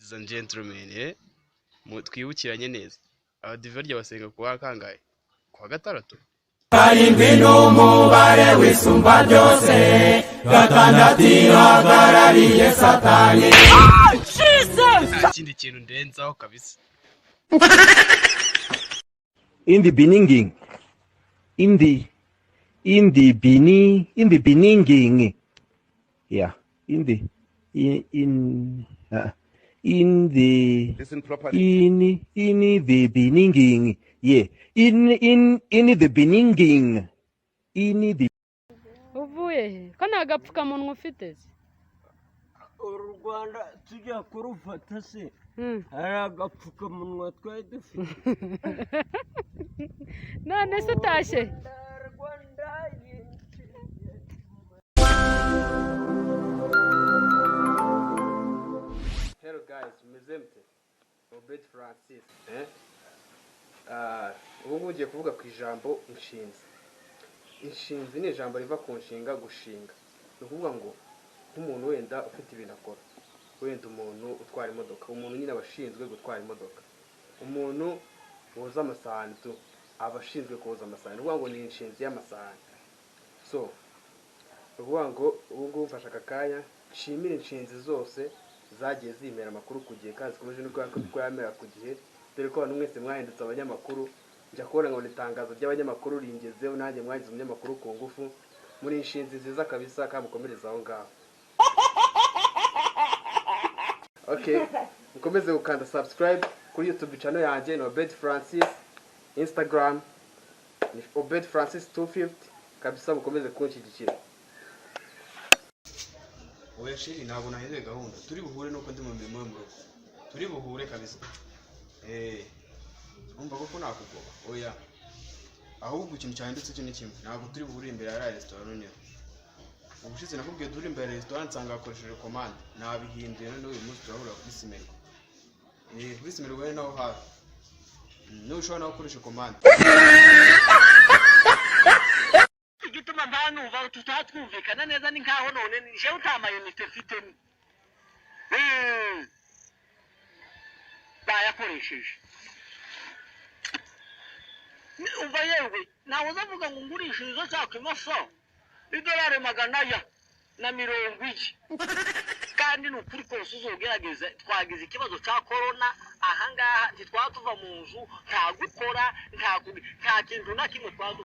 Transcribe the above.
Ladies and gentlemen, twibukiranye neza. Abadive barya basenga kuwa kangahe? Kuwa gatandatu. Karindwi n'umubare w'isumba byose, gatandatu ihagarariye Satani. Nta kindi kintu ndenzaho kabisa. In the beginning, in the beginning, yeah, in the in in in the Listen properly. in the beginning, yeah, in the beginning, in the Uvuye he ko nta gapfukamunwa ufite se? Uru Rwanda tujya kurufata se, hari agapfukamunwa twari dufite? None se utashye? Rwanda. Hello guys, mumeze mute? Robert Francis. Ubu ngubu ngiye kuvuga ku ijambo inshinzi. Inshinzi ni ijambo riva ku nshinga gushinga. Ni ukuvuga ngo nk'umuntu wenda ufite ibintu akora, wenda umuntu utwara imodoka, umuntu nyine aba ashinzwe gutwara imodoka. Umuntu woza amasahani tu, aba ashinzwe koza amasahani. Ni ukuvuga ngo ni inshinzi y'amasahani. So, ni ukuvuga ngo ubu ngubu mfashe aka kanya nshimire inshinzi zose zagiye zimera amakuru ku gihe, kandi zikomeje no kuyamera ku gihe, dore ko abantu mwese mwahindutse abanyamakuru. Njya kubona ngo itangazo ry'abanyamakuru ringezeho, nanjye mwagize umunyamakuru ku ngufu. Muri inshinzi nziza kabisa, kandi mukomereze aho ngaho. Okay, mukomeze gukanda subscribe kuri YouTube channel yanjye ni Obed Francis, Instagram ni Obed Francis 250 kabisa, mukomeze kunshyigikira. Oya chérie, ntabwo nahinduye gahunda, turi buhure nuko ndi mu mirimo yo mu rugo, turi buhure kabisa. Urumva koko nakugoba? Oya, ahubwo ikintu cyahindutse cyo ni kimwe, ntabwo turi buhure imbere ya resitora noneho. Ubushize nakubwiye duhure imbere ya resitora nsanga hakoresheje komande, nabihinduye noneho uyu munsi turahurira kuri Simerwa. Kuri Simerwa rero naho hafi. Niba ushobora nawe ukoresha komande. Igituma mbanumva tutatwumvikana neza ni nkaho none jewe nta mayinite mfitemo, bayakoresheje. Umva yewe, ntawe uzavuga ngo ngurishirize cya kimoso idolari 440, kandi ni ukuri kose uzogerageza. Twagize ikibazo cya korona ahangaha, ntitwaba tuva mu nzu, nta gukora, nta kintu na kimwe twa.